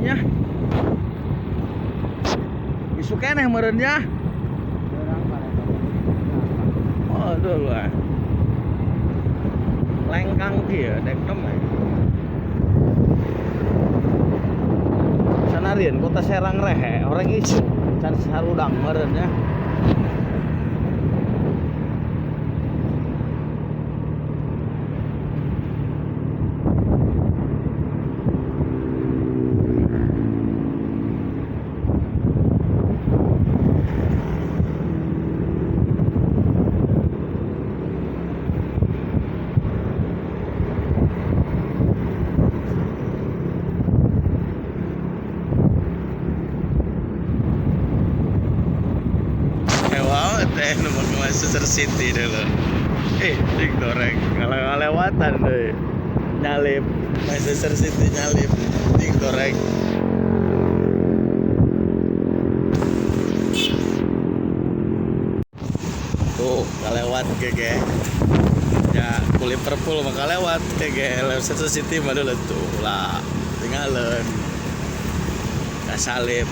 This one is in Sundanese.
dinya. Isuk keneh meureun nya. Oh, aduh lah. Lengkang kieu dek mah. Sanarieun kota Serang rehe orang isuk can sarudang meureun nya. Hewa teh nu make Manchester City dulu. Ding doreng ngalewatan deui. Nyalip Manchester City nyalip ding doreng. Tuh, kalewat gege. Ya, ku Liverpool mah kalewat gege Manchester City mah dulu tuh lah. Tinggalin. Kasalip.